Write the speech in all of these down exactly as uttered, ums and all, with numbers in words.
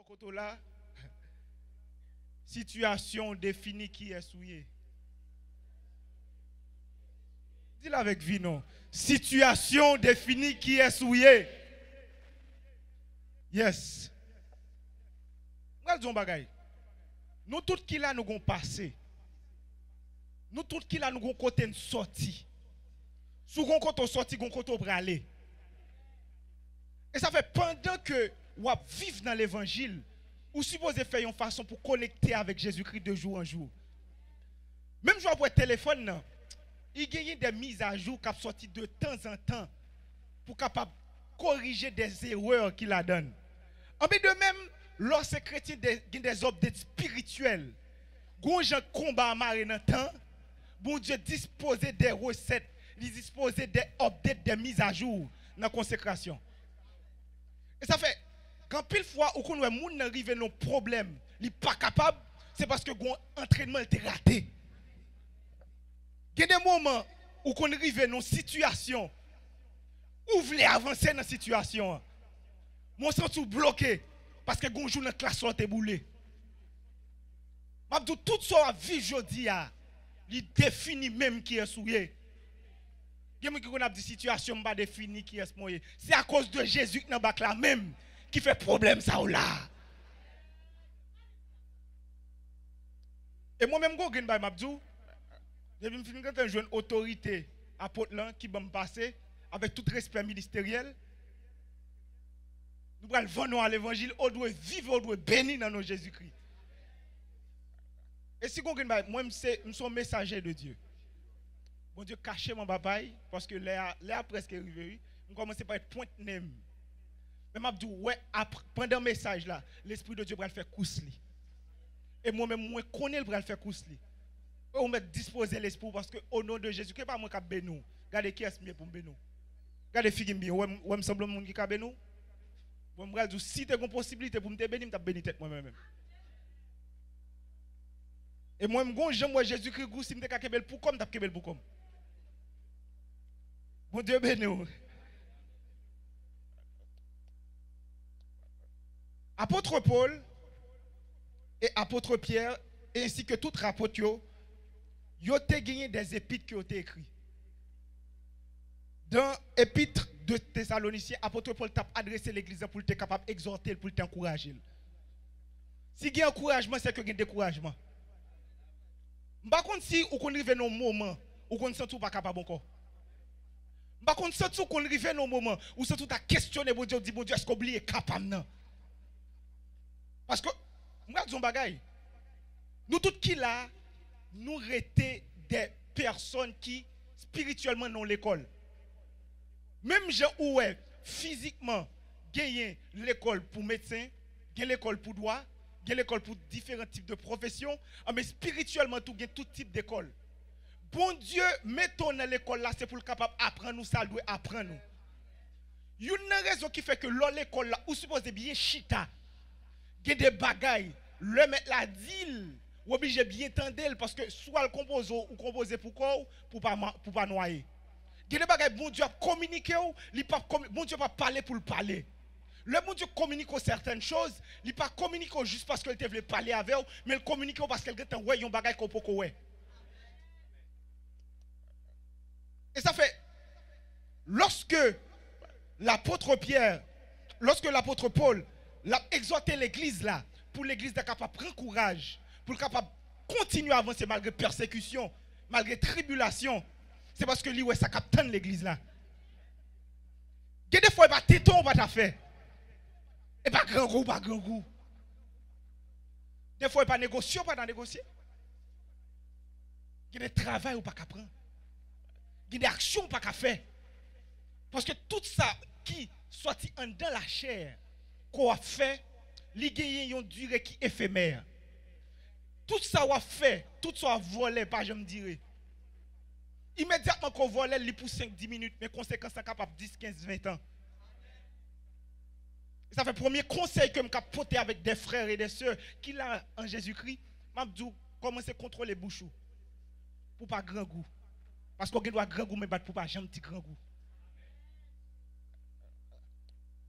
Kote w la, sitiyasyon w defini kiyès ou ye. Di l avèk vi non. Sitiyasyon w defini kiyès ou ye. Yes. Mwen di yon bagay. Nou tout ki la, nou gon pase. Nou tout ki la, nou gon kote n sòti. Si w gon kote w sòti, gon kote w prale. E sa fè, pandan ke w ap viv nan levanjil, ou sipoze fè yon fason pou konekte avèk Jezikri de jou an jou. Menm jan w ap wè telefòn nan, li genyen de mizajou k ap sòti de tanzantan pou kapab korije de erè ki ladan l. Anben de menm, lè w se kretyen, de, gen de update espirityèl. Gon jan konba a mare nan tan, Bondye dispoze de resèt, li dispoze de update, de mizajou nan konsekrasyon. E sa fè, gen anpil fwa, ou konn wè moun nan rive nan pwoblèm, li pa kapab, se paske gon antrènman l te rate. Gen de moman, ou konn rive nan sitiyasyon, ou vle avanse nan sitiyasyon an, men w santi w bloke, paske gon jou nan klas la w te boule. M ap di w, tout sa w ap viv jodi a, li defini menm kiyès ou ye. Gen moun ki konn ap di, sitiyasyon m pa defini kiyès mwen ye. Se akoz de Jezi k nan bak la menm ki fè pwoblèm sa yo la. E mwen menm, gon grenn bagay m ap di w, depi m fin gentan jwenn otorite apot lan ki ban m pase, avèk tout respè ministeryèl, nou pral vann nou a levanjil, ou dwe viv, ou dwe beni nan non Jezikri. E si gon grenn bagay, mwen, m se, m se yon mesaje de Dye. Bondye kache m anba pay, paske lè a, lè a prèske rive, wi. M kòmanse parèt pwent nen m. Men m ap di w, wè, ap-, pandan mesaj la, Lespri de Dye pral fè kous li. E mwen menm, mwen konnen l pral fè kous li. E ou mèt dispoze lespri w, paske o non de Jezi, ke pa mwen k ap beni w. Gade kiyès m ye pou m beni w. Gade figi m byen, ou wè m, ou wè m sanble yon moun ki ka beni w? Bon, m pral di w, si te gon posiblite pou m te beni, m t ap beni tèt mwen menm. E mwen, m gon jan m wè Jezikri gou, si m te ka kenbe l pou kò m, m t ap kenbe l pou kò m. Bondye beni w. Apôtre Paul et apôtre Pierre, ainsi que tout apot yo, yo te genyen des épîtres ke yo te ekri. Dan epit de Tesalonisyen, apot Pòl t ap adrese legliz la pou l te kapab egzòte l, pou l te ankouraje l. Si gen ankourajman, se ke gen dekourajman. M pa konn si ou konn rive nan yon moman, ou konn santi w pa kapab ankò. M pa konn santi w konn rive nan yon moman, ou santi w ta kesyone Bondye, ou di, Bondye, èske w bliye ka pa m nan? Paske, m pral di yon bagay. Nou tout ki la, nou rete de pèsòn ki espirityèlman nan yon lekòl. Menm jan ou wè fizikman genyen lekòl pou medsen, gen lekòl pou dwa, gen lekòl pou diferan tip de pwofesyon, anben espirityèlman tou gen tout tip lekòl. Bondye mete w nan lekòl la, se pou l kapab aprann ou sa l dwe aprann ou. Youn nan rezon ki fè ke lè w lekòl la, ou sipoze byen chita. Gen de bagay, lè mèt la di l, ou oblije byen tande l, paske si w al konpoze w, ou konpoze pou kò w, pou pa ma-, pou pa nwaye. Gen de bagay Bondye ap kominike w, li p ap komi-, Bondye p ap pale pou l pale. Lè Bondye kominike w sètèn choz, li pa kominike w jis paske l te vle pale avè w, men l kominike w paske l gentan wè yon bagay ke w poko wè. E sa fè, lòske lapot Pyè, lòske lapot Pòl, l ap egzòte legliz la, pou legliz la kapab pran kouraj, pou l kapab kontinye avanse malgre pèsekisyon, malgre tribilasyon, se paske li wè sa k ap tann legliz la. Gen de fwa, e pa tenten w pa ta fè. E pa grangou w pa grangou. De fwa, e pa negosye w pa ta negosye. Gen de travay ou pa ka pran. Gen de aksyon ou pa ka fè. Paske tout sa ki sòti anndan lachè ke w ap fè, li genyen yon dire ki efemè. Tout sa w ap fè, tout sa w ap vòlè, pa janm dire. Imedyatman ke w vòlè l, li pou senk, dis minit, men konsekans lan kapab dis, kenz, ven tan. E sa fè premye konsèy ke m ka pote avèk de frè e de sè ki la an Jezikri, m ap di w, kòmanse kontwole bouch ou pou w pa grangou. Paske w gen dwa grangou, men bat pou w pa janm di grangou.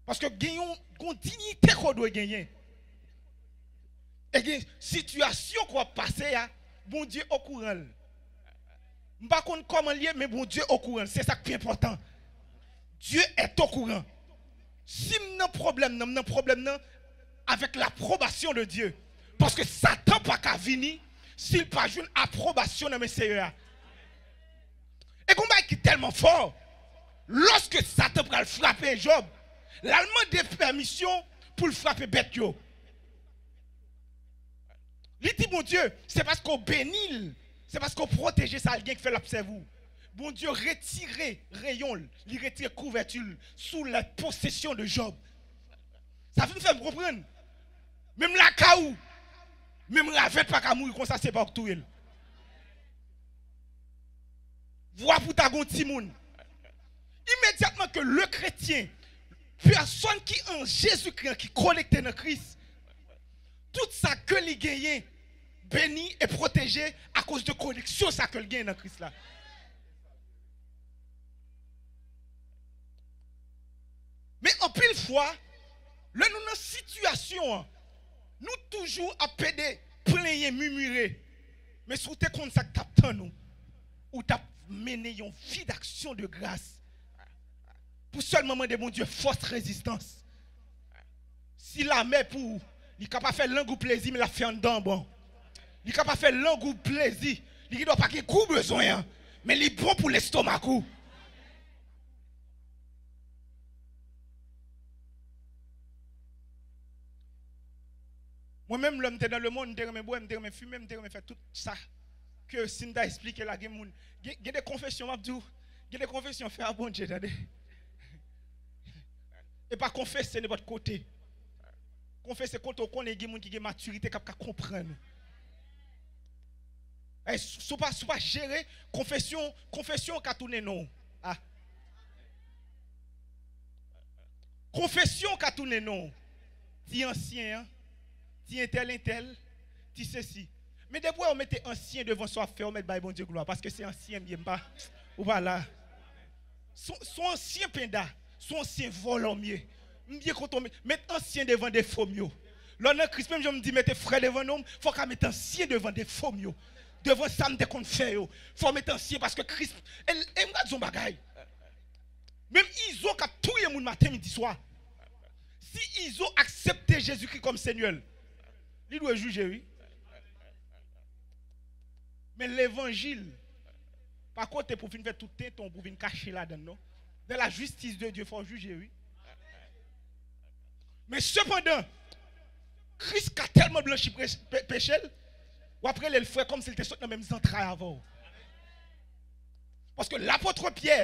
Paske gen yon, gon diyite ke w dwe genyen. E gen sitiyasyon ke w ap pase a, Bondye okouran l. M pa konn kòman l ye, men Bondye okouran l. Se sa k pi enpòtan. Dieu est au courant. Si m nan pwoblèm nan, m nan pwoblèm nan avec l'approbation de Dieu. Paske Satan pa ka vini si l pa jwenn apwobasyon nan men Seyè a. E gon bagay ki tèlman fò, lòske Satan pral frape Jòb, l al mande pèmisyon pou l frape bèt yo. Li di Bondye, se paske w beni l, se paske w pwoteje sa l gen ki fè l ap sèvi w. Bondye retire reyon l, li retire kouvèti l sou la posesyon de Jòb. Sa vin fè m konprann. Menm lakay ou, menm ravèt pa ka mouri konsa, se pa w k touye l. Vwa pou ta gon timoun. Imedyatman ke le kretyen, pèsòn ki an Jezikri an, ki konekte nan Kris, tout sa ke li genyen beni e pwoteje akoz de koneksyon sa ke l genyen nan Kris la. Men anpil fwa, lè nou nan sitiyasyon an, nou toujou ap pede plenyen, mimire. Men si w te konn sa k t ap tann ou, ou t ap mennen yon vi d'aksyon de gras pou sèlman mande Bondye fòs, rezistans. Si lamè pou ou, li ka pa fè lang ou plezi, men l ap fè anndan an bon. Li ka pa fè lang ou plezi, li gendwa pa gen gou w bezwen an, men li bon pou lestomak ou. Mwen menm, lè m te nan lemonn, m te renmen bwè, m te renmen fimen, m te renmen fè tout sa ke si m ta esplike la, gen moun, gen, gen de konfesyon, m ap di w, gen de konfesyon fè a Bondye, tande. E pa konfese nenpòt kote. Konfese kote w konnen gen moun ki gen matirite k ap ka konprann ou. Ey, si w pa, si w pa jere, konfesyon, konfesyon ka tounen non w. Ah. Konfesyon ka tounen non w. Ti ansyen an, ti entèl entèl, ti sesi. Men depi w mete ansyen devan sa w ap fè, w mèt bay Bondye glwa, paske se ansyen m ye, m pa, ou pa la. Se, se yon ansyen penda, se yon ansyen vòlò m ye. M byen kontan w met, met ansyen devan defo m yo. Lè w nan Kris, menm jan m di mete frè devan non m, fò w ka met ansyen devan defo m yo. Devan sa m te konn fè yo. Fò w met ansyen paske Kris, e, e m gad yon bagay. Menm Izo k ap touye moun maten, midi, swa. Si Izo aksepte Jezikri kòm Senyè l, li dwe jije, wi. Men levanjil pa kote pou vin fè tout tenten w pou vin kache ladan l, non. Dans la justice de Dieu, fò w jije, wi. Men sepandan, Kris ka tèlman blanchi pre-, pe-, peche l, w ap rele l frè kòmsi l te sot nan menm zantray avè w. Paske lapot Pyè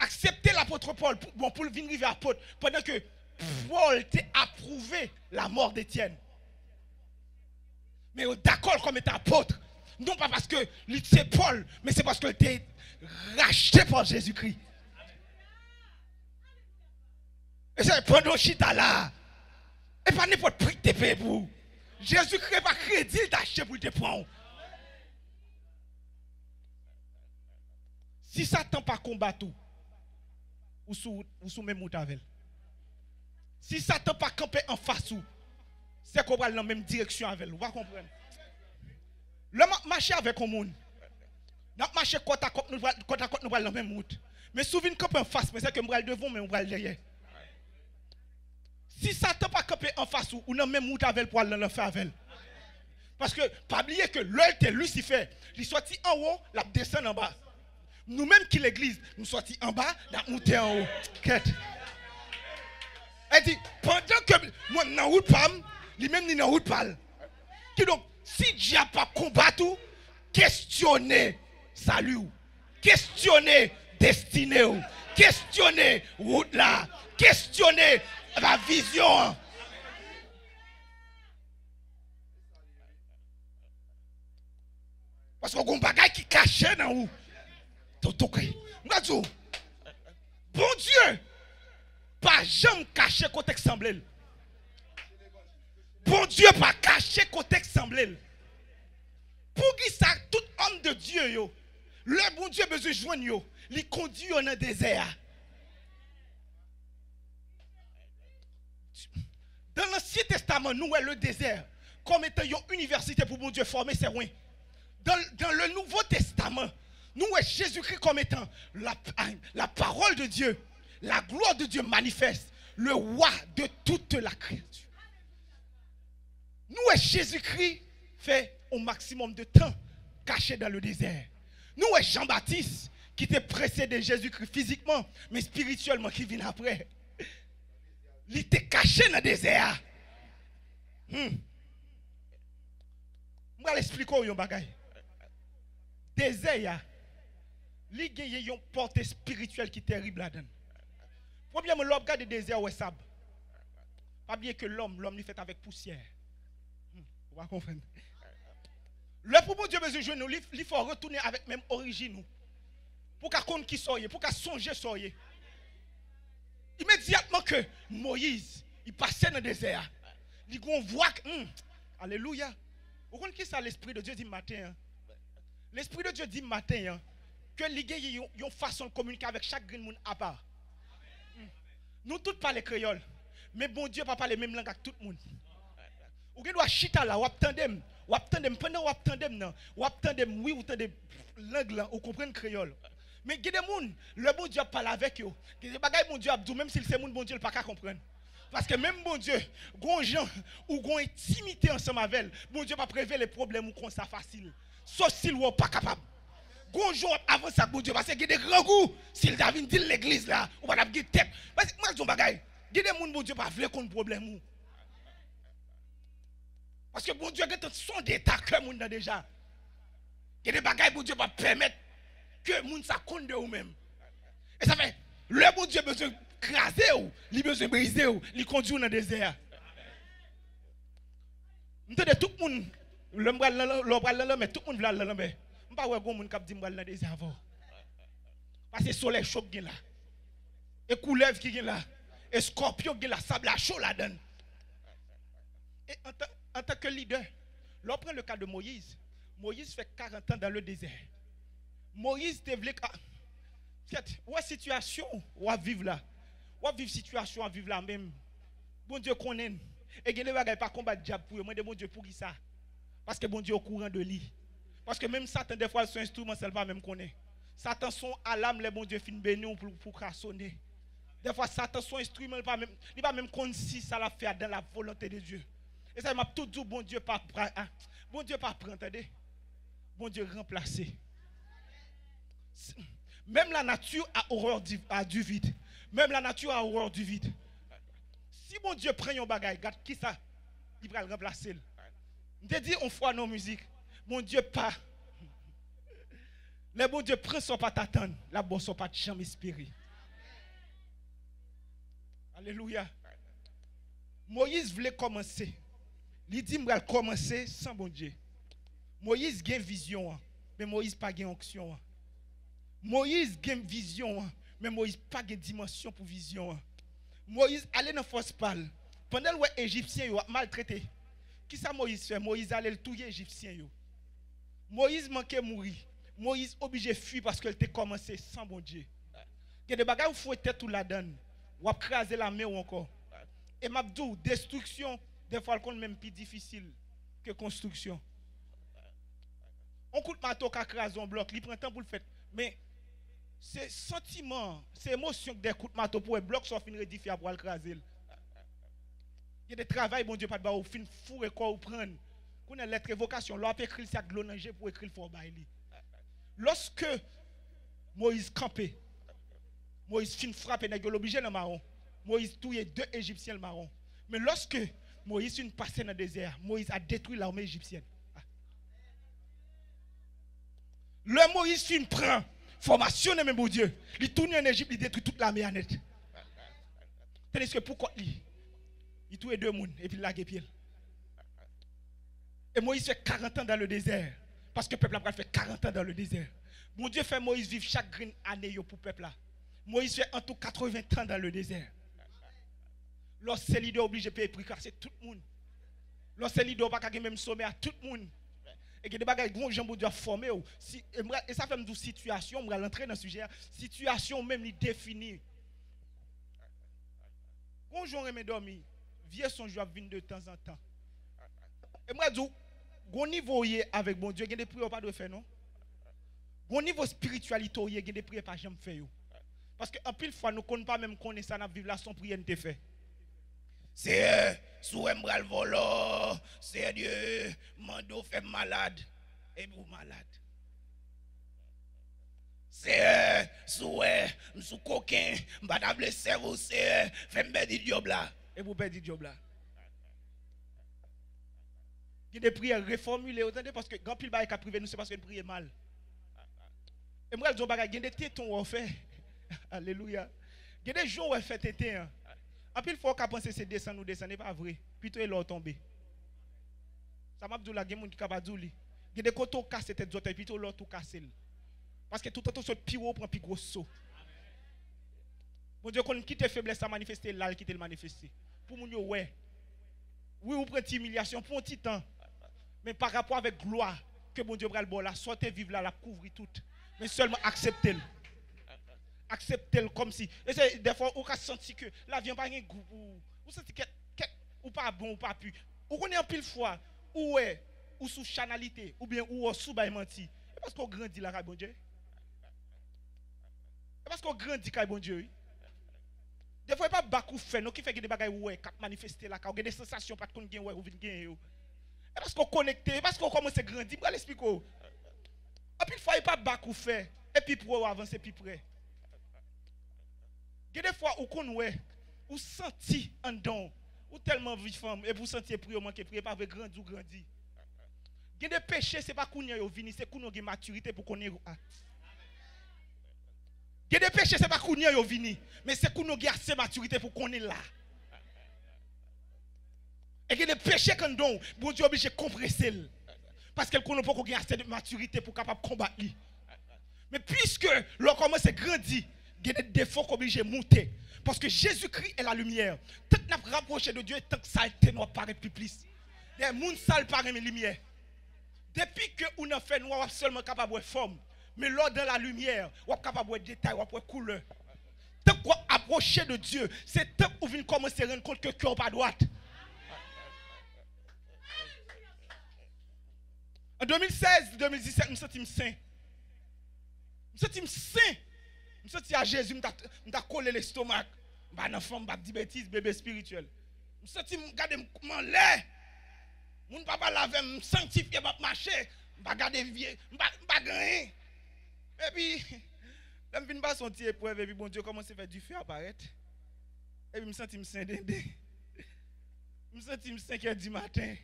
aksepte lapot Pòl pou, bon, pou l vin rive apot, pandan ke Pòl te apwouve lamò d Etyèn. Men yo dakò l kòm etan apot, non pa paske li se Pòl, men se paske l te rachte pa Jezikri. E se pandan w chita la, e pa nenpòt pri k te peye pou ou. Jezikri pa kredi l te achte pou l te pran w. Si Satan pa konbat ou, ou sou, ou sou menm wout avè l. Si Satan pa kanpe anfas ou, se ke w pral nan menm direksyon avè l. Ou pa konprann? Lè m ap mache avèk yon moun, n ap mache kòtakòt, nou pral, kòtakòt, nou pral nan menm wout. Men si w vin kanpe anfas mwen, se ke m pral devan w, men ou pral dèyè. Si Satan pa kanpe anfas ou, ou nan menm wout avè l pou al nan lanfè avè l. Paske, pa bliye ke lè l te Lisifè, li sòti anwo, l ap desann anba. Nou menm ki legliz, nou sòti anba, n ap moute anwo. Kèt. E di, pandan ke mwen m nan wout pa m, li menm li nan wout pa l. Kidonk, si dyab ap konbat ou, kestyone sali w. Kestyone destine w. Kestyone wout la. Kestyone, ba, vizyon an. Paske w gen yon bagay ki kache nan ou. Toto kay. M ka di w, Bondye pa janm kache kote k sanble l. Bondye pa kache kote k sanble l. Poukisa tout homme de Dieu yo, lè Bondye bezwen jwenn yo, li kondui yo nan dezè a? Dan Lansyen Testaman, nou wè le désert. kòm etan yon inivèsite pou Bondye fòme sèwen. Dans, dans le Nouveau Testament, nou wè Jezikri kòm etan la, la parole de Dieu, la gloire de Dieu manifeste, le roi de toute la créature. Nou wè Jezikri fè yon maksimòm de tan kache dans le désert. Nou wè Jan Batis ki te presede Jezikri fizikman, men espirityèlman ki vin apre. Li te kache nan dezè a. Hmm. M pral esplike w yon bagay. Dezè a, li genyen yon pòte espirityèl ki terib ladan l. Premyèman, lè w ap gade dezè a, w wè sab. Pa bliye ke lòm, lòm li fèt avèk pousyè. Hmm, ou pa konprann. Lè pou Bondye bezwen jwenn nou, li, li fè w retounen avèk menm orijin ou. Pou w ka konn kisa w ye, pou w ka sonje sa w ye. Imedyatman ke Moyiz, li pase nan dezè a, li gen yon vwa k-, hmm, alelouya. Ou konn kisa Lespri de Dye di m maten an? Lespri de Dye di m maten an ke li gen yon, yon fason l kominike avèk chak grenn moun apa. Hmm. Nou tout pale kreyòl, men Bondye pa pale menm lang ak tout moun. Ou gen dwa chita la, w ap tande m, w ap tande m, pandan w ap tande m nan, w ap tande m, wi, ou tande lang lan, ou konprann kreyòl. Men gen de moun, lè Bondye ap pale avèk yo, gen de bagay Bondye ap di w, menm si l se moun Bondye, l pa ka konprann. Paske menm Bondye, gon jan, ou gon entimite ansanm avè l, Bondye p ap revele pwoblèm ou konsa fasil. Sof si l wè w pa kapab. Gon jan w ap avanse ak Bondye, paske gen de grangou, si l ta vin di l legliz la, ou pa t ap gen tèt. Paske, mwen di yon bagay, gen de moun Bondye pa vle konn pwoblèm ou. Paske Bondye gentan sonde eta kè moun nan deja. Gen de bagay Bondye p ap pèmèt ke moun sa konn de ou menm. E sa fè, lè Bondye bezwen kraze w, li bezwen brize w, li kondui w nan dezè a. M tande tout moun, lè m pral nan, lè w pral nan lanmè, tout moun vle al nan lanmè. M pa wè gon moun k ap di m pral nan dezè avè w. Paske solèy cho k gen la. E koulèv ki gen la. E skòpyon k gen la, sab la cho ladan l. E antan, antanke lidè, lè w pran le ka de Moyiz, Moyiz fè karant an dans le désert. Moyiz te vle ka-, kèt, ou wè sitiyasyon w ap viv la. W ap viv sitiyasyon w ap viv la menm. Bondye konnen l. E gen de bagay pa konbat dyab pou yo. Mande Bondye poukisa. Paske Bondye okouran de li. Paske menm Satan, dèfwa, l se yon enstriman, sèl pa menm konnen. Satan se yon alam lè Bondye fin beni w pou, pou ka sonnen. Dèfwa, Satan se yon enstriman, li pa menm, li pa menm konn si sa l ap fè a dans la volonté de Dieu. E sa, m ap tou di w, Bondye pa pra-, a, Bondye pa pran, tande. Bondye ranplase. Même la nature a horreur du, a du vide. Même la nature a horreur du vide. Si Bondye pran yon bagay, gad kisa li pral ranplase l. M te di yon fwa nan mizik, Bondye pa. Lè Bondye pran sa w pa t atann, l ap ba w sa w pa t janm espere. Alelouya. Moyiz vle kòmanse. Li di, "M pral kòmanse san Bondye." Moyiz gen vizyon an, men Moyiz pa gen onksyon an. Moyiz gen vizyon an, men Moyiz pa gen dimansyon pou vizyon an. Moyiz ale nan fòs pa l. Pandan l wè Ejipsyen yo ap maltrete, kisa Moyiz fè? Moyiz ale, l touye Ejipsyen yo. Moyiz manke mouri. Moyiz oblije fui paske l te kòmanse san Bondye. Gen de bagay ou foure tèt ou ladan l, w ap kraze lame w ankò. E m ap di w, destriksyon, dèfwa, l konn menm pi difisil ke konstriksyon. On kout mato ka kraze yon blòk, li pran tan pou l fèt. Men, se santiman, se emosyon k dèyè kout mato pou wè blòk sa w fin edifye a pou al kraze l. Gen de travay Bondye pa t ba w, ou fin foure kò w pran l. Kounye a, lèt revokasyon, lè w ap ekri l, se ak dlo nan je pou w ekri l, fò w bay li. Lòske Moyiz kanpe, Moyiz fin frape nèg yo, l oblije nan mawon. Moyiz touye de Ejipsyen, l mawon. Men lòske Moyiz fin pase nan dezè a, Moyiz a detwi lame ejipsyèn. Lè Moyiz fin pran fòmasyon nan men Bondye, li tounen ann Ejip, li detwi tout lame a nèt. Tandiske pou kont li, li touye de moun epi l lage pye l. E Moyiz fè karant an dans le désert, paske pèp la pral fè karant an dans le désert. Bondye fè Moyiz viv chak grenn ane yo pou pèp la. Moyiz fè antou katreven tan dans le désert. Lè w se lidè, w oblije peye pri kase tout moun. Lè w se lidè, w pa ka gen menm somè a tout moun. E gen de bagay, gon jan Bondye ap fòme w. Si, e, m, e sa fè m di w sitiyasyon, m pral antre nan sijè a. Sitiyasyon w menm, li defini. Gon jan w renmen dòmi, vye sonj yo ap vin de tanzantan. E m pral di w, gon nivo w ye avèk Bondye, gen de priyè w pa dwe fè non. Gon nivo espirityalite w ye, gen de priyè pa janm fè yo. Paske anpil fwa nou konn pa menm konnen sa n ap viv la, se yon priyè n te fè. Seyè, si w wè m pral vòlò, Seyè Dye, mande w fè m malad. Epi w malad. Seyè, si w wè m sou koken, m pa ta vle sèvi w, Seyè, fè m pèdi djòb la. Epi w pèdi djòb la. Gen de priyè refòmile yo, tande, paske gen anpil bagay k ap rive nou, se paske n priye mal. E m pral di yon bagay, gen de tenten w wè w fè. Alelouya. Gen de jan w wè w fè tenten an. Anpil fwa w ka panse se desann ou desann, e pa vre. Pito e lè w tonbe. Sa m ap di w la, gen moun ki kapab di w li. Gen de kote w kase tèt zòtèy, pito lòt ou kase l. Paske toutan w sot pi wo, ou pran pi gwo so. Bondye konn kite feblès la manifeste, l al kite l manifeste. Pou moun yo wè. Wi, ou pran ti imilyasyon pou yon ti tan. Men pa rapò avèk glwa ke Bondye pral ba w la, sa w te viv la, l ap kouvri tout. Men sèlman aksepte l. Aksepte l kòmsi. E se, dèfwa, ou ka santi ke lavi an pa gen gou pou ou. Ou santi kèt, kèt, ou pa bon, ou pa pi. Ou konnen anpil fwa, ou wè, ou sou chanalite, oubyen ou wè w sou bay manti. E paske w grandi lakay Bondye. E paske w grandi kay Bondye, wi. Defwa, e pa bak ou fè, non, ki fè gen de bagay ou wè k ap manifeste lakay ou, gen de sansasyon w pa t konn gen, wè, ou vin genyen yo. E paske w konekte, e paske w kòmanse grandi, m pral esplike w. Anpil fwa, e pa bak ou fè, e pi pre w avanse, pi pre. Gen de fwa, ou konn wè, ou santi anndan w, ou tèlman anvi fanm, epi ou santi e priye w manke priye, pa vre, grandi, ou grandi. Gen de peche, se pa kounye a yo vini, se kounye a w gen matirite pou konnen yo. Gen de peche, se pa kounye a yo vini, men se kounye a w gen ase matirite pou konnen la. E gen de peche k anndan w, Bondye oblije konprese l. Paske l konnen w poko gen ase de matirite pou w kapab konbat li. Men piske lè w kòmanse grandi, gen de defo k oblije moute. Paske Jezikri e la limyè. Tank n ap rapwoche de Dye, tank salite nou ap parèt pi plis. Dayè, moun sal pa renmen limyè. Depi ke ou nan fènwa, w ap sèlman kapab wè fòm. Men lè w dan la limyè, w ap kapab wè detay, w ap wè koulè. Tank w ap apwoche de Dye, se tank ou vin kòmanse rann kont ke kè w pa dwat. An de mil sèz, de mil disèt, m santi m sen. M santi m sen. M santi a Jezi, m ta, m ta kole lestomak. M pa nan fanm, m p ap di betiz, bebe espirityèl. M santi m gade m, m anlè. Moun pa pale avè m, m sanktifye, m ap mache. M pa gade vye, m pa, m pa gen anyen. Epi, lè m vin pase yon ti eprèv, epi Bondye kòmanse fè dife a parèt. Epi m santi m sen denden. M santi m senk è di maten.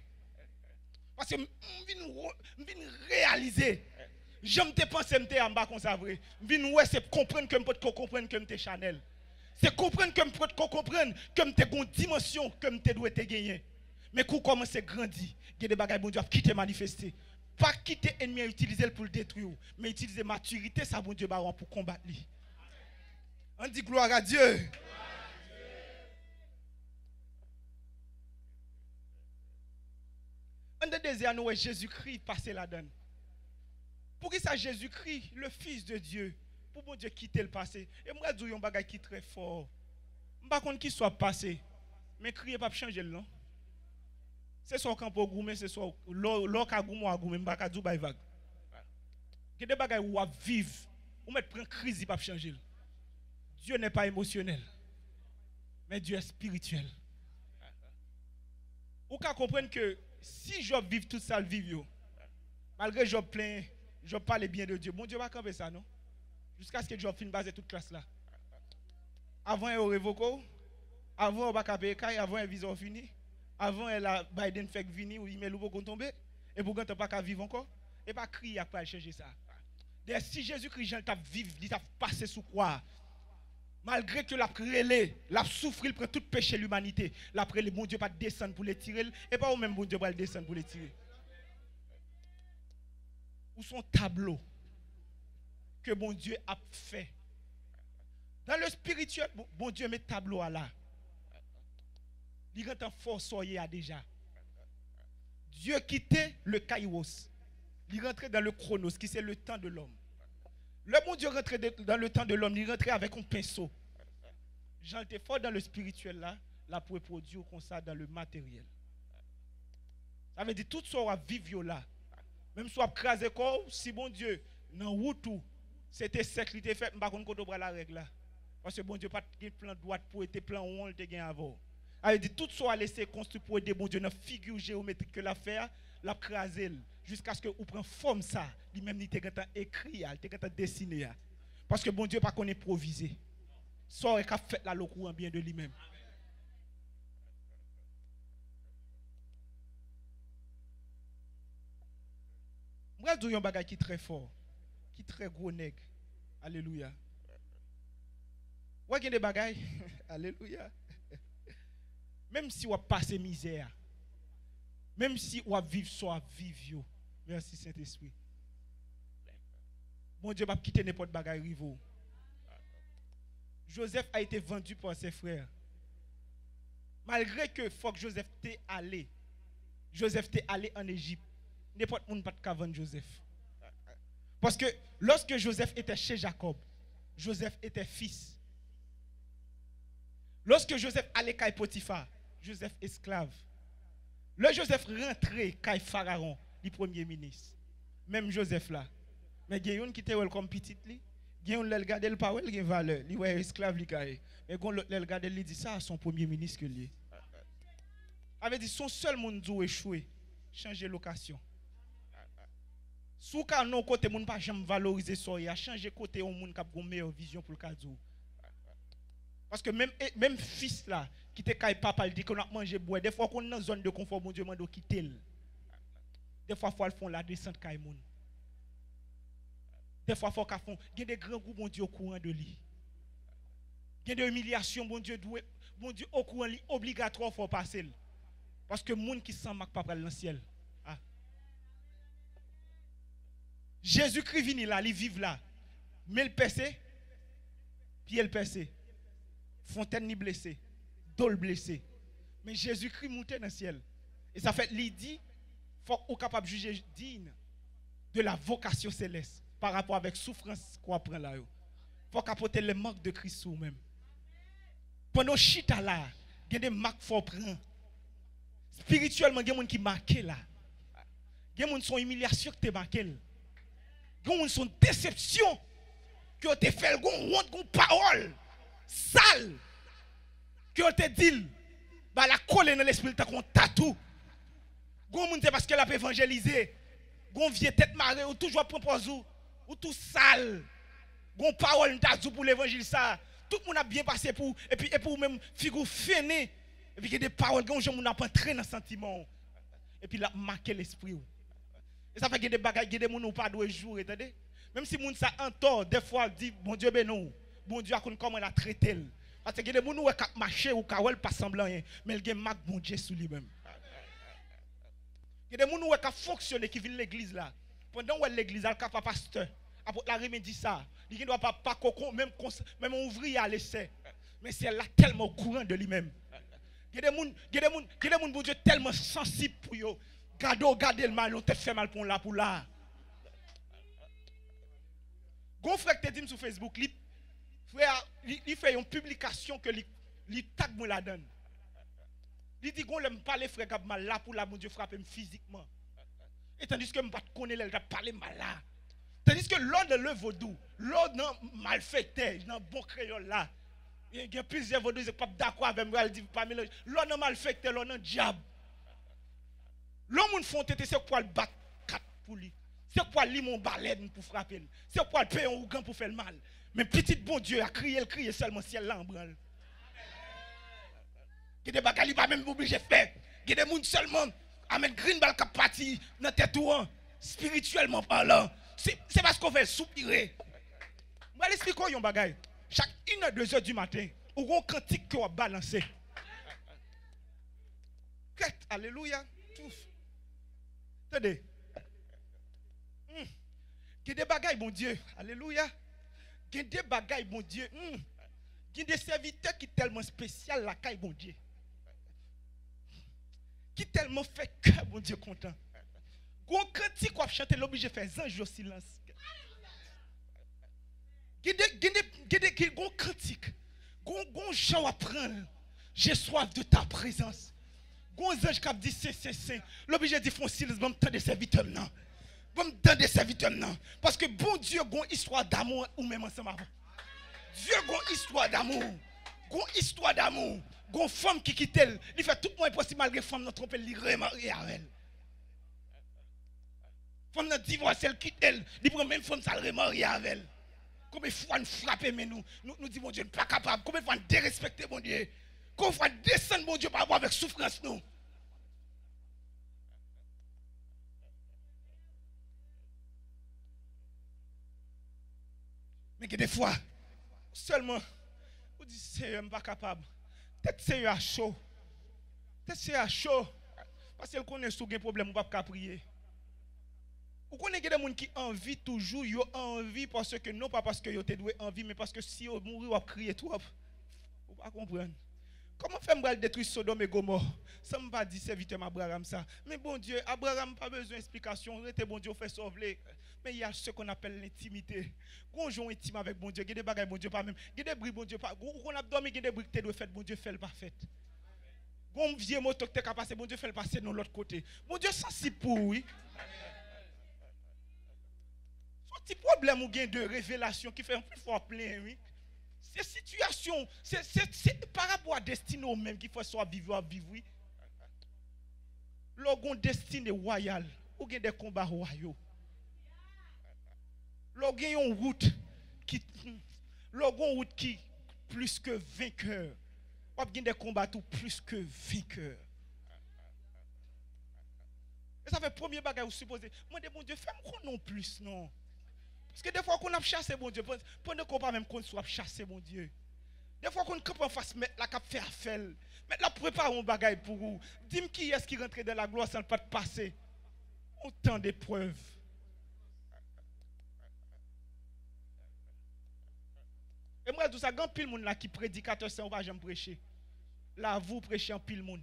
Paske m, m vin, wo- m vin reyalize, jan m te panse m te a, m pa konsa vre. M vin wè se konprann ke m potko konprann ke m te chanèl. Se konprann ke m potko konprann ke m te gon dimansyon ke m te dwe te genyen. Men kou w kòmanse grandi, gen de bagay Bondye ap kite manifeste. Pa kite ènmi an itilize l pou l detwi w, men itilize matirite sa Bondye ba w an pou konbat li. Ann di gloire à Dieu. Anndan dezè a, nou wè Jezikri pase ladan l. Poukisa Jezikri, le Fils de Dieu, pou Bondye kite l pase? E m pral di w yon bagay ki trè fò. M pa konn ki swa w ap pase, men kriye p ap chanje l non. Se swa w kanpe w goumen, se swa w, lè w, lè w ka goumen w a goumen, m pa ka di w bay vag. Gen de bagay w ap viv, ou mèt pran kriz, li p ap chanje l. Dieu n'est pas émotionnel, men Dieu est spirituel. Ou ka konprann ke si Jòb viv tout sa l viv yo, malgre Jòb plenyen, Jòb pale byen de Dye, Bondye pa kanpe sa non. Jiskaske Jòb fin pase tout klas la. Avan yo revoke w, avan yo pa ka peye kay, avan viza w fini, avan la Biden fèk vini, ou imèl ou poko tonbe, epi w gentan pa ka viv ankò, e pa kriye a k pral chanje sa. Dayè, si Jezikri jan l t ap viv, li t ap pase sou kwa a, malgre ke l ap rele, l ap soufri, l pran tout peche limanite, l ap rele, Bondye pa t desann pou l etire l, e pa ou menm Bondye pral desann pou l etire. Ou se yon tablo ke Bondye ap fè. Dan le spirityèl, Bon- Bondye met tablo a la. Li gentan fè w sa w ye a deja. Dieu quittait le kairos. Li rantre dans le chronos, ki se le temps de l'homme. Lè Bondye rantre de- dans le temps de l'homme, li rantre avèk yon penso. Jan l te fè w dans le spirituel la, l ap repwodui w konsa dans le matériel. Sa vle di tout sa w ap viv yo la. Menm si w ap kraze kò w, si Bondye nan wout ou, se te sèk li te fèt, m pa konn kote w pral avèk la. Paske Bondye pa t gen plan dwat pou ete plan won l te gen avè w. Sa vle di tout sa w al eseye konstwi pou ede Bondye nan figi jeyometrik ke l ap fè a, l ap kraze l. Jiskaske ou pran fòm sa, li menm li te gentan ekri a, li te gentan desine a. Paske Bondye pa konn enpwovize. Sa w wè k ap fèt la, l okouran byen de li menm. M pral di w yon bagay ki trè fò, ki trè gwo nèg. Alelouya. Wè gen de bagay, alelouya. Menm si w ap pase mizè a, menm si w ap viv sa w ap viv yo, mèsi Sentespri. Bondye p ap kite nenpòt bagay rive w. Joseph a été vendu par ses frères. Malgre ke fòk Joseph te ale, Joseph te ale an Ejip. Nenpòt moun pa t ka vann Joseph. Paske lorsque Joseph était chez Jacob, Joseph était fils. Lorsque Joseph ale kay Potifa, Joseph esklav. Lè Joseph rantre kay Farawon, li premye minis. Menm Joseph la. Men gen youn ki te wè l kòm pitit li. Gen youn lè l gade l pa wè l gen valè. Li wè esklav li ka ye. Men gon lòt lè l gade l, li di sa se yon premye minis ke l ye. Sa vle di si yon sèl moun di w echwe, chanje lokasyon. Si w ka nan yon kote moun pa janm valorize sa w ye a, chanje kote yon moun k ap gen yon meyè vizyon pou l ka di w. Paske menm, e, menm fis la ki te kay papa l, di ke n ap manje bwè. Dèfwa w konn nan zòn de konfò, Bondye mande w kite l. Dèfwa fò w al fè yon ladesant kay moun. Dèfwa fò w ka fè yon, gen de grangou Bondye okouran de li. Gen de imilyasyon Bondye dwe, Bondye okouran li obligatwa fò w pase l. Paske moun ki san mak pa pral nan syèl. Ah. Jezikri vini la, li viv la. Men l pèse, pye l pèse. Fontèn li blese, do l blese. Men Jezikri moute nan syèl. E sa fè li di, fòk ou kapab jije digne de la vocation céleste pa rapò avèk soufrans ke w ap pran la yo. Fòk w ka pote le marque de Christ sou ou menm. Pandan w chita la, gen de mak fò w pran. Espirityèlman, gen moun ki make la. Gen moun se yon imilyasyon ki te make l. Gen moun se yon desepsyon ke yo te fè l, gen yon wont, gen yon pawòl sal ke yo te di l. Ba la kole nan lespri l tankou yon tatou. Gen yon moun se paske l ap evanjelize. Gen yon vye tèt mare, ou toujou ap pran pòz ou, ou tou sal. Gen yon pawòl m ta di w pou levanjil sa. Tout moun ap byen pase pou ou, epi, epi ou menm, figi w fennen. Epi gen de pawòl, gen yon jan moun ap antre nan santiman w. Epi l ap make lespri w. E sa fè gen de bagay, gen de moun ou pa dwe joure, tande. Menm si moun sa antò, dèfwa di, Bondye beni w. Bondye a konn kòman l a trete l. Paske gen de moun ou wè k ap mache, ou ka wè l pa sanble anyen, men l gen mak Bondye sou li menm. Gen de moun ou wè k ap fonksyone, ki vin legliz la. Pandan w wè l legliz la, l ka pa pastè. Apot la renmen di sa. Li gendwa pa, pa koko, menm kons-, menm yon ouvriye alesè. Men syèl la tèlman okouran de li menm. Gen de moun, gen de moun, gen de moun Bondye tèlman sansib pou yo. Gade w gade l mal, yon tèt fè mal pou yon la pou la. Gon frè ki te di m sou Facebook, li, frè a, li, li fè yon piblikasyon ke li, li tag mwen ladan l. Li di, gon lè m pale frè Gab mal la pou la, Bondye frape m fizikman. E tandiske m pa t konnen lè l t ap pale m mal la. Tandiske lè w nan le vodou, lè w nan malfektè, nan bon kreyòl la, gen, gen plizyè vodouyizan k p ap dakò avè m, yo al di pa melanje. Lè w nan malfektè, lè w nan dyab. Lè yon moun fè yon tete, se pou al bat kat pou li. Se pou al limen yon balèn pou frape l. Se pou al peye yon ougan pou fè l mal. Men pitit Bondye a, kriye l kriye sèlman, syèl la an branl. Gen de bagay li pa menm oblije fè. Gen de moun sèlman, amèn, grenn bal k ap pati nan tèt ou an, espirityèlman palan, se, se paske w fè l soupire. Mwen al esplike w yon bagay. Chak inè, dezè di maten, ou gen yon kantik ke w ap balanse. Kèt, alelouya. Touf. Tande. Hmm. Gen de bagay, Bondye. Alelouya. Gen de bagay, Bondye. Hmm. Gen de sèvitè ki tèlman espesyal lakay Bondye. Ki tèlman fè kè Bondye kontan. Gon kantik w ap chante, l oblije fè zanj yo silans. Gen de, gen de, gen de, gen gon kantik. Gon, gon jan w ap pran l. J'ai soif de ta présence. Gon zanj k ap di, "Sen, sen, sen." L oblije di, "Fè yon silans, ban m tande sèvitè m nan. Ban m tande sèvitè m nan." Paske Bondye gon istwa damou ou menm ansanm avè l. Dye gon istwa damou. Gon istwa damou. Gon fanm ki kite l. Li fè tout mwayen posib malgre fanm nan twonpe l, li remarye avè l. Fanm nan divòse l, kite l. Li pran menm fanm sa, l remarye avè l. Konbyen fwa n frape men nou, nou, nou di Bondye n pa kapab? Konbyen fwa n derespekte Bondye? Konbyen fwa n desann Bondye pa rapò avèk soufrans nou? Men gen de fwa, sèlman, ou di, "Seyè, m pa kapab." Tèt Seyè a cho. Tèt Seyè a cho. Paske l konnen si w gen pwoblèm, ou p ap ka priye. Ou konnen gen de moun ki anvi toujou, yo anvi paske, non pa paske yo te dwe anvi, men paske si yo mouri, w ap kriye twòp. Ou pa konprann. Kòman fè m pral detwi Sodòm e Gomò san m pa di sèvitè m Abraram sa? Men Bondye, Abraram pa bezwen esplikasyon, rete Bondye, w fè sa w vle. Men y a ce qu'on appelle l'intimité. Gon jan w entim avèk Bondye, gen de bagay Bondye pa menm, gen de bri Bondye pa, ou konn ap dòmi, gen de bri ki te dwe fèt, Bondye fè l pa fèt. Gon vye moto ki te ka pase, Bondye fè l pase nan lòt kote. Bondye sansib pou ou, wi. Se yon ti pwoblèm ou gen de revelasyon ki fè anpil fwa w ap plenyen, wi. Se sitiyasyon, se, se, se pa rapò a destine w menm ki fè sa w ap viv, w ap viv, wi. Lè w gen yon destine wayal, ou gen de konba wayal. Lè w gen yon wout ki, lè w gen yon wout ki plis ke venkè, w ap gen de konba tou plis ke venkè. E sa fè premye bagay ou sipoze mande Bondye, "Fè m konnen w plis, non." Paske defwa w konn ap chase Bondye, pandan ke w pa menm konn si w ap chase Bondye. Defwa w konn kanpe anfas Mèt la k ap fè afè l. Mèt la ap prepare yon bagay pou ou. Di m kiyès ki rantre dan laglwa san l pa t pase yon tan de prèv. E m pral di w sa, gen anpil moun la ki predikatè san yo pa janm preche. Lavi w preche anpil moun.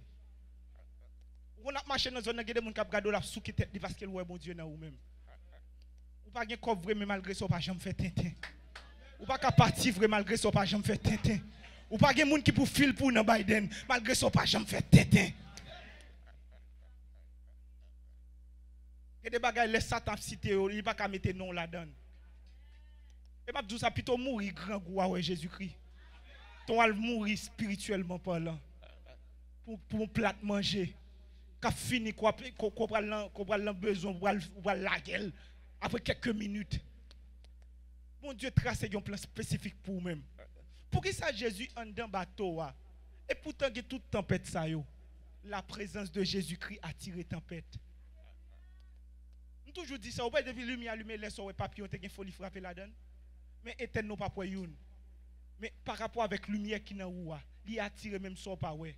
Ou konn ap mache nan zòn nan, gen de moun k ap gade w, l ap souke tèt li paske l wè Bondye nan ou menm. Ou pa gen kòb vre, men malgre sa, w pa janm fè tenten. Ou pa ka pati vre, malgre sa, w pa janm fè tenten. Ou pa gen moun ki pou fil pou w nan Biden, malgre sa, w pa janm fè tenten. Gen de bagay, lè Satan ap site yo, li pa ka mete non w ladan l. E m ap di w sa, pito w mouri grangou a wè Jezikri. Ton al mouri espirityèlman palan. Pou, pou yon plat manje k ap fini, ko ap, ko, ko pral nan, ko pral nan bezwen, ou pral, ou pral lage l apre kèk minit. Bondye trase yon plan espesifik pou ou menm. Poukisa Jezi anndan bato a? E poutan gen tout tanpèt sa yo, la présence de Jésus-Christ atire tanpèt. M toujou di sa, ou pa depi limyè alime, lè sa w wè papye yon te gen foli frape ladan l. Men etèn nou p ap wè youn. Men pa rapò avèk limyè ki nan ou a, li atire menm sa w pa wè.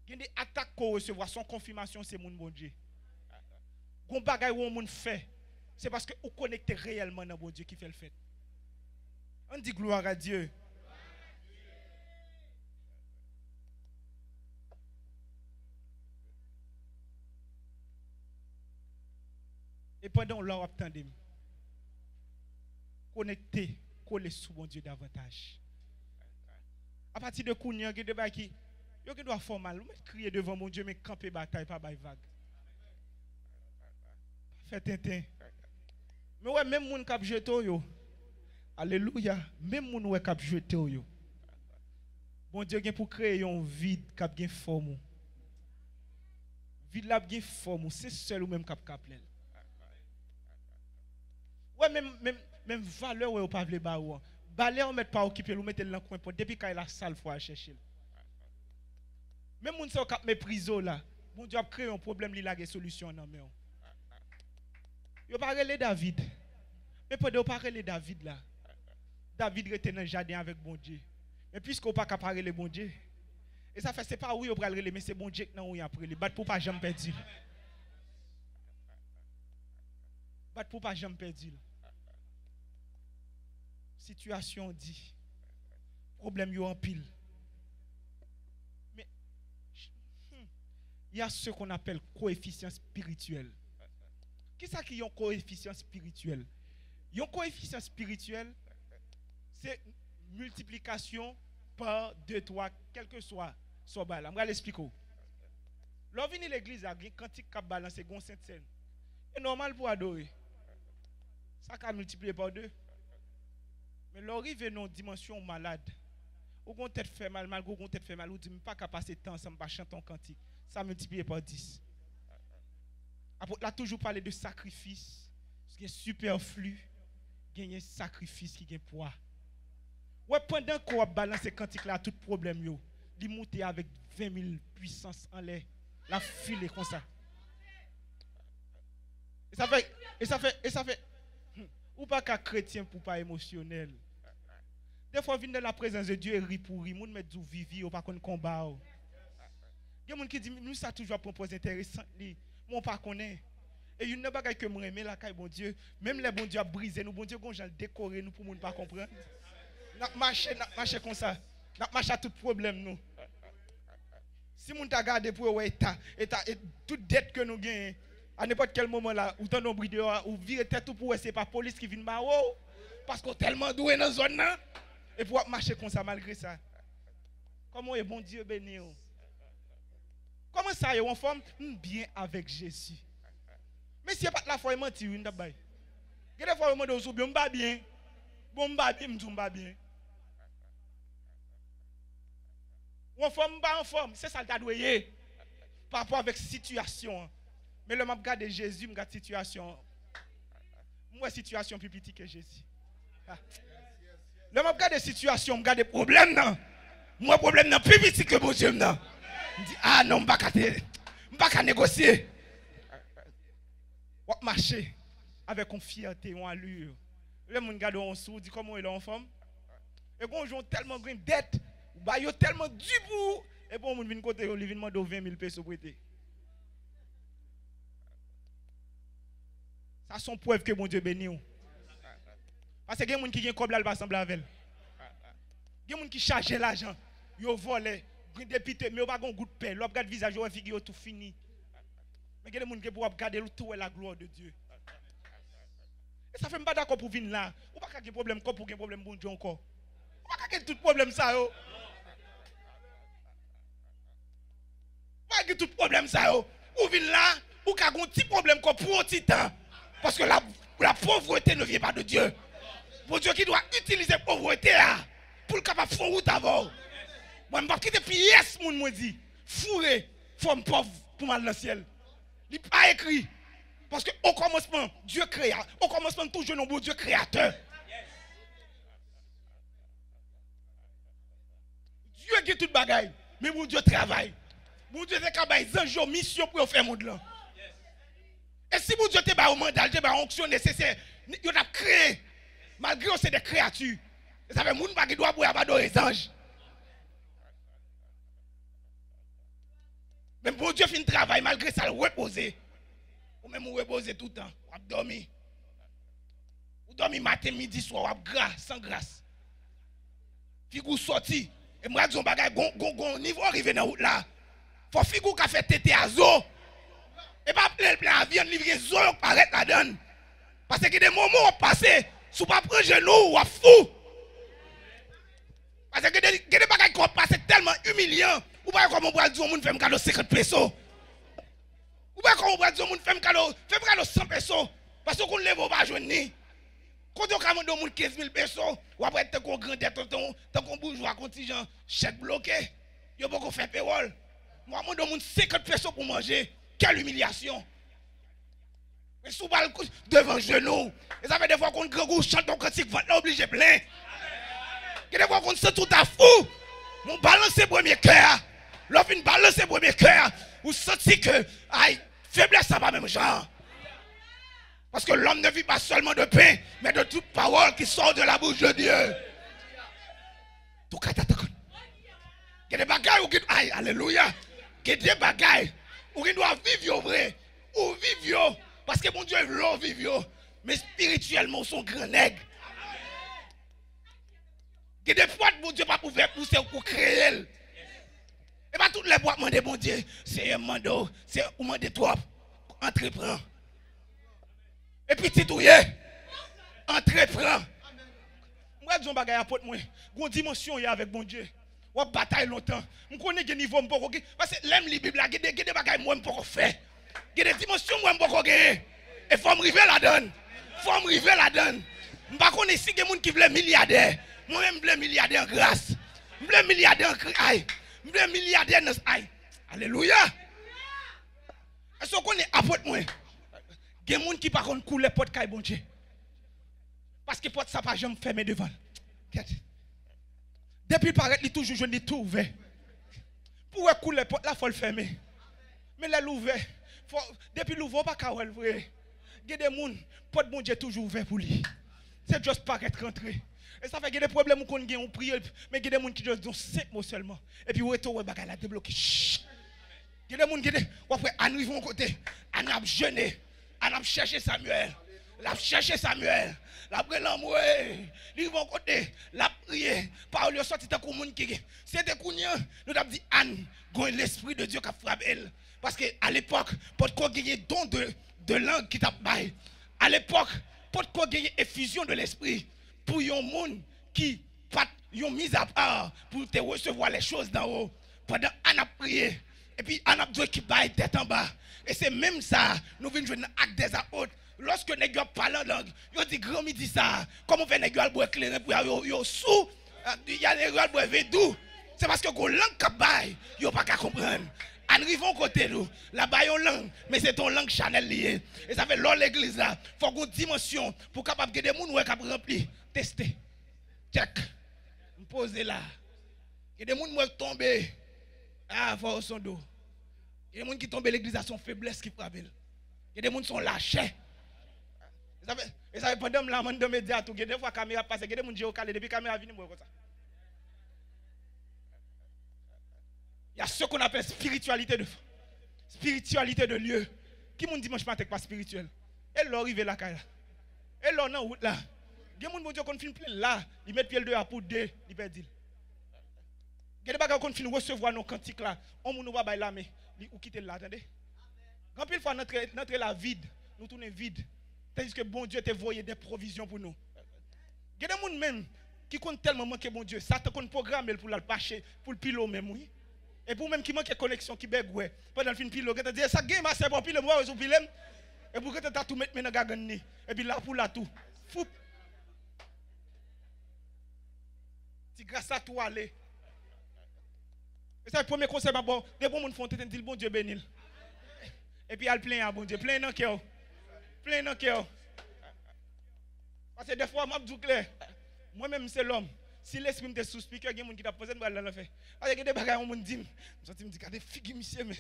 Gen de atak ke w resevwa, se yon konfimasyon se moun Bondye. Gon bagay yon moun fè, se paske ou konekte reyèlman nan Bondye ki fè l fèt. Ann di gloire à Dieu. E pandan w la w ap tande m, konekte, kole sou Bondye davantaj. Apati de kounye a, gen de bagay ki, yo gen dwa fè w mal. Ou mèt kriye devan Bondye, men kanpe batay, pa bay vag. Pa fè tenten. Men w wè, menm moun k ap jete w yo, alelouya, menm moun w wè k ap jete w yo, Bondye gen pou kreye yon vid k ap gen fòm ou. Vid la ap gen fòm ou, se sèl ou menm k ap ka plen l. Wè, menm, menm, menm valè wè yo pa vle ba ou an. Valè ou mèt pa okipe l, ou mete l nan kwen pòt. Depi kay la sal, fò al chèche l. Menm moun sa yo k ap meprize w la, Bondye ap kreye yon pwoblèm, li lage solisyon an nan men w. Yo pa rele David. Men pandan yo pa rele David la, David rete nan jaden avèk Bondye. Men piske w pa ka pa rele Bondye, e sa fè se pa ou yo pral rele, men se Bondye k nan ou y ap rele. Bat pou w pa janm pèdi l. Bat pou w pa janm pèdi l. Sitiyasyon di, pwoblèm yo anpil. Men, hmm, y a ce qu'on appelle koefisyan espirityèl. Kisa ki yon koefisyan espirityèl? Yon koefisyan espirityèl, se miltiplikasyon pa de, twa, kèlkeswa sa w bay la. M pral esplike w. Lè w vini legliz la, gen kantik k ap balanse, gen yon sentsèn. E nòmal pou w adore. Sa ka miltipliye pa de. Men lè w rive nan yon dimansyon ou malad, ou gen yon tèt fè mal, malgre ou gen yon tèt fè mal, ou di, "M pa ka pase tan san m pa chante yon kantik." Sa miltipliye pa dis. Apot la toujou pale de sakrifis. Gen sipèfli, genyen sakrifis ki gen pwa. Wè, pandan ke w ap balanse kantik la, tout pwoblèm yo, li moute avèk ven mil pwisans anlè. L ap file konsa. E sa fè, e sa fè, e sa fè, hmm, ou pa ka kretyen pou w pa emosyonèl. Defwa, w vin nan la prezans de Dye, ri pou ri. Moun mèt di w vivi, yo pa konn konba w. Gen moun ki di, "Moun sa toujou ap pran pòz enteresan li, men w pa konnen." E youn nan bagay ke m renmen lakay Bondye, menm lè Bondye ap brize nou, Bondye gon jan l dekore nou pou moun pa konprann. N ap mache, n ap mache konsa. N ap mache ak tout pwoblèm nou. Si moun ta gade pou yo wè eta, eta, e tout dèt ke nou genyen, a nenpòt kèl moman la, ou tande yon bri deyò a, ou vire tèt ou pou wè se pa polis ki vin bare w, paske w tèlman dwe nan zòn nan, epi w ap mache konsa malgre sa. Kòman w ye? Bondye beni w. Kòman sa ye? W anfòm? M byen avèk Jezi. Mesye, pa t lafwa, e manti wi m t ap bay. Gen de fwa yo mande w si w byen, m pa byen. Bon, m pa byen, m di w m pa byen. Ou anfòm, m pa anfòm. Se sa l ta dwe ye. Pa rapò avèk sitiyasyon an. Men lè m ap gade Jezi, m gad sitiyasyon an. M wè sitiyasyon pi piti ke Jezi. Ah. Lè m ap gade sitiyasyon, m gade pwoblèm nan. M wè pwoblèm nan pi piti ke Bondye m nan. M di, "Ah non, m pa ka te, m pa ka negosye." W ap mache avèk yon fyète, yon aliyè. Lè moun gade w sou, ou di, "Kòman w ye la, w anfòm?" E gon jou w tèlman gen dèt, ou bay yo tèlman di pou ou, epi yon moun vin kote yo, li vin mande w ven mil peso prete. Sa se yon prèv ke Bondye beni w. Paske gen moun ki gen kòb la, l pa sanble avè l. Gen moun ki chaje lajan, yo vòlè, gen depite, men yo pa gen yon gout pè. Lè w ap gad vizaj yo, wè figi yo tou fini. Men gen de moun ke pou w ap gade l, ou tou wè la gloire de Dieu. E sa fè m pa dakò pou w vin la. Ou pa ka gen pwoblèm kòb pou w gen pwoblèm Bondye ankò. Ou pa ka gen tout pwoblèm sa yo. Ou pa gen tout pwoblèm sa yo. Ou vin la, ou ka gen yon ti pwoblèm kòb pou yon ti tan. Paske la, la pauvreté ne vient pas de Dieu. Bondye ki dwe itilize povrete a pou l kapab fè wout avè w. Mwen, m p ap kite pyès moun mwen di, foure fò m pòv pou m al nan syèl. Li pa ekri. Paske okòmansman, Dye kreya, okòmansman, nou toujou nan Bondye kreyatè. Dye gen tout bagay, men Bondye travay. Bondye te ka bay zanj yo misyon pou yo fè mond lan. E si Bondye te ba yo manda, li te ba yo onksyon nesesè, yo t ap kreye. Malgre yo se de kreyati. E sa fè moun pa gen dwa pou y ap adore zanj. Men Bondye fin travay, malgre sa, l repoze. Ou menm ou repoze toutan, w ap dòmi. Ou dòmi maten, midi, swa, w ap gra, san gras. Figi w sòti. E m pral di w yon bagay, gon, gon, gon nivo w rive nan wout la. Fò figi w ka fè tete a zo. E pa plen l plen a vyann, li gen zo yo k parèt ladan l. Paske gen de moman w ap pase, si w pa pran jenou w, w ap fou. Paske gen de, gen de bagay ke w ap pase tèlman imilyan, ou pa wè kòman w pral di yon moun fè m kado senkant peso. Ou pa wè kòman w pral di yon moun fè m kado, fè m kado san peso. Paske w konn leve w pa jwenn li. Kote w ka mande yon moun kenz mil peso, w ap ret tankou yon grandèt, tankou, tankou yon boujwa, konn ti jan chèk bloke. Yo poko fè pewòl. W ap mande yon moun senkant peso pou manje. Quelle humiliation! Men si w pral kou-, devan jenou w, e sa fè defwa w konn grangou, w chante yon kantik, vant la oblije plen. Gen defwa w konn santi w ta fou. Men w balanse premye kè a. Lè w fin balanse premye kè a, ou santi ke, ay, feblès sa pa menm jan. Parce que l'homme ne vit pas seulement de pain, mais de toute parole qui sort de la bouche de Dieu. Tou ka ta tankou. Gen de bagay ou gen, ay, alelouya. Gen de bagay ou gen dwa viv yo vre. Ou viv yo, paske Bondye vle w viv yo. Men espirityèlman, ou se yon gran nèg. Gen de pòt Bondye p ap ouvè pou se ou k kreye l. E pa tout lè pou w ap mande Bondye, Seyè, m mande w, se ou mande twòp. Antreprann. E pitit ou ye. Antreprann. Mwen di yon bagay apot mwen. Gon dimansyon w ye avèk Bondye. W ap batay lontan. M konnen gen nivo m poko gen. Paske lè m li Bib la, gen de, gen de bagay m wè m poko fè. Gen de dimansyon m wè m poko genyen. E fò m rive ladan l. Fò m rive ladan l. M pa konnen si gen moun ki vle milyadè. Mwen menm, m vle milyadè an gras. M vle milyadè an kri, ay. M vle milyadè nan, ay. Alelouya. Èske w konnen apot mwen? Gen moun ki pa konn koulè pòt kay Bondye. Paske pòt sa pa janm fèmen devan l. Kèt. Depi l parèt, li toujou jwenn li tou ouvè. Pou w wè koulè pòt la, fò l fèmen. Men lè l ouvè, fò, depi l ouvè, w pa ka wè l vre. Gen de moun, pòt Bondye toujou ouvè pou li. Se just parèt rantre. E sa fè gen de pwoblèm ou konn gen, ou priye, men gen de moun ki just di yon senp mo sèlman. Epi ou rete, ou wè bagay la debloke. Shh! Gen de moun, gen de, w ap wè Ann rive yon kote, Ann ap jene, Ann ap chèche Samyèl. L ap chèche Samyèl. L ap rele anmwe. Li rive yon kote, l ap priye. Pawòl yo sòti tankou moun ki gen. Si se te kounye a, nou t ap di Ann, gen yon lespri de Dye k ap frape l. Paske alepòk, potko genyen don de, de lang ki t ap bay. Alepòk, potko genyen efizyon de lespri pou yon moun ki pa t yon mizapa pou te resevwa lè choz d'anwo. Pandan Ann ap priye, epi Ann ap di ki bay tèt anba. E se menm sa nou vin jwenn nan Actes des Apôtres. Lòske nèg yo ap pale an lang, yo di gran midi sa, kòman fè nèg yo al bwè kleren pou yo, yo sou, y al, yo al bwè ven dou? Se paske gon lang k ap bay, yo pa ka konprann. Ann rive yon kote nou, l ap bay yon lang, men se t yon lang chanèl li ye. E sa fè lè w legliz la, fòk gon dimansyon pou kapab gen de moun wè k ap ranpli. Teste. Tchèk. M poze la. Gen de moun mwen tonbe. Ah, fò yo sonde w. Gen de moun ki tonbe legliz la, se yon feblès ki frape l. Gen de moun se yon lachè. E sa fè, e sa fè pandan m la, m anndan medya tou, gen de fwa kamera ap pase, gen de moun je yo kale, depi kamera vini, m wè konsa. Il y a ce qu'on appelle spiritualité de, spiritualité de lieu. Ki moun dimanch maten k pa spirityèl? E lè w rive lakay la? E lè w nan wout la? Gen moun Bondye konn fin plen la, li met pye l deyò pou de, li pèdi l. Gen de bagay ou konn fin resevwa nan kantik la, on moun ou pa bay lamen, li, ou kite l la, tande. Gen anpil fwa, n antre, n antre la vid, nou tounen vid. Tandiske Bondye te voye de pwovizyon pou nou. Gen de moun menm ki konn tèlman manke Bondye, Satan konn pwograme l pou l al mache, pou l pile w menm, wi. Epi ou menm ki manke koneksyon, ki bègwè, pandan l fin pile w, gentan di, "E sa k gen, masè, pa w pile m, w wè si w pile m?" Epi ou gentan ta tou met men nan gagann li. Epi la pou la tou. Foup! Ti gras la tou ale. E sa premye konsèy m ap ba w. Depi yon moun fè yon tenten, di l Bondye beni l. Epi al plenyen a Bondye. Plenyen nan kè w. Plenyen nan kè w. Paske dèfwa, m ap di w klè, mwen menm, m se lòm. Si lespri m te sou spikè, gen moun ki t ap panse m pral nan lanfè. Paske gen de bagay yon moun di m, m santi m di, "Gade figi misye, men.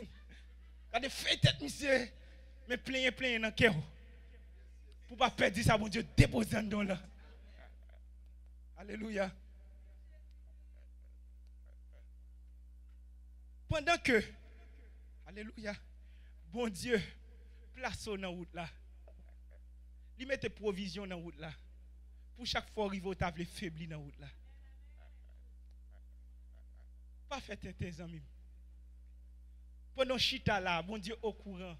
Gade fèy tèt misye." Men plenyen, plenyen nan kè w. Pou w pa pèdi sa Bondye depoze anndan w la. Alelouya. Pandan ke, alelouya, Bondye plase w nan wout la, li mete pwovizyon nan wout la, pou chak fwa w rive, w ta vle febli nan wout la. Pa fè tenten, zanmi m. Pandan w chita la, Bondye okouran.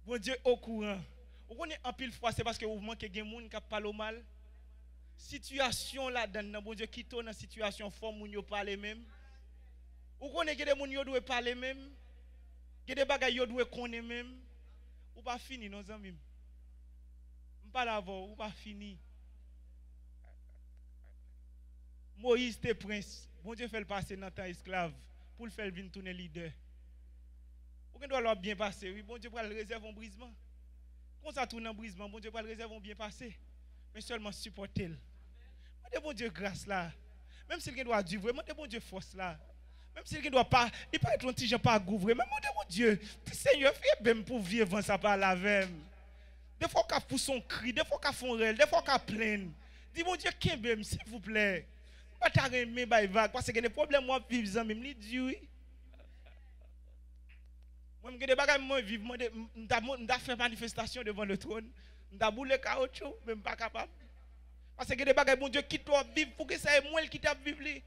Bondye okouran. Ou konnen, anpil fwa, se paske ou manke gen moun k ap pale w mal. Sitiyasyon w ladann nan, Bondye kite w nan sitiyasyon fò moun yo pale menm. Ou konnen gen de moun yo dwe pale menm. Gen de bagay yo dwe konnen menm. Ou pa fini non, zanmi m. M pale avè w, ou pa fini. Moyiz te prens. Bondye fè l pase nan tan esklav pou l fè l vin tounen lidè. Ou gen dwa lè w ap byen pase, wi, Bondye pral rezève yon brizman. Konsa tou nan brizman, Bondye pral rezève yon byen pase. Men sèlman sipòte l. Mande Bondye gras la. Menm si l gen dwa di vre, mande Bondye fòs la. Menm si l gen dwa pa, li parèt yon ti jan pa gou vre, men mande Bondye, di, Senyè, kenbe m pou vye van sa pa ale avè m. Defwa w ka pouse yon kri, defwa w ka fè yon rèl, defwa w ka plenn. Di Bondye, kenbe m, silvouplè. M pa ta renmen bay vag, paske gen de pwoblèm w ap viv, zanmi m, li di, wi. Mwen, m gen de bagay mwen viv, mwen de, m, m ta, m ta fè manifestasyon devan le tròn. M ta boule kawotchou, men m pa kapab. Paske gen de bagay Bondye kite w ap viv, pou ki sa e mwen l kite ap viv li.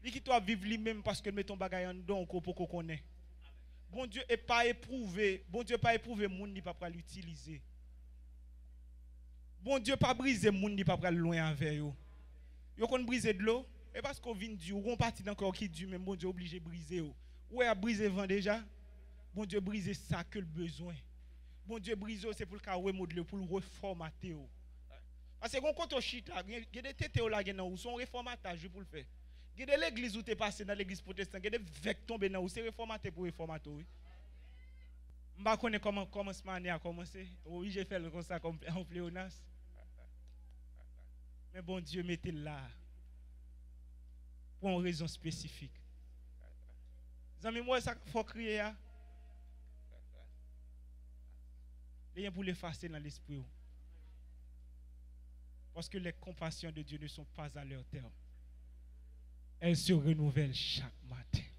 Li kite w ap viv li menm paske l mete yon bagay anndan w ke w poko konnen. Bondye e pa epwouve, Bondye pa epwouve moun li pa pral itilize. Bondye pa brize moun li pa pral lwen avè yo. Yo konn brize dlo, E paske w vin di, ou gon pati nan kò w ki di, men Bondye oblije brize w. Ou wè y ap brize van deja? Bondye brize sa ke l bezwen. Bondye brize w, se pou l ka remodle w, pou l refòmate w. Paske gon kote w chita, gen, gen de tete w lage nan ou, se yon refòmataj wi pou l fè. Gen de legliz ou te pase nan legliz pwotestan, gen de vè k tonbe nan ou, se refòmate pou refòmate w wi. M pa konnen kòman kòmansman ane a kòmanse, ou oblije fè l konsa kòm yon pleonas. Men Bondye mete l la pou yon rezon espesifik. Zanmi m, wè sa k fè w kriye a? Li gen pou l efase nan lespri w. Parce que les compassions de Dieu ne sont pas à leur terme. Elles se renouvellent chaque matin.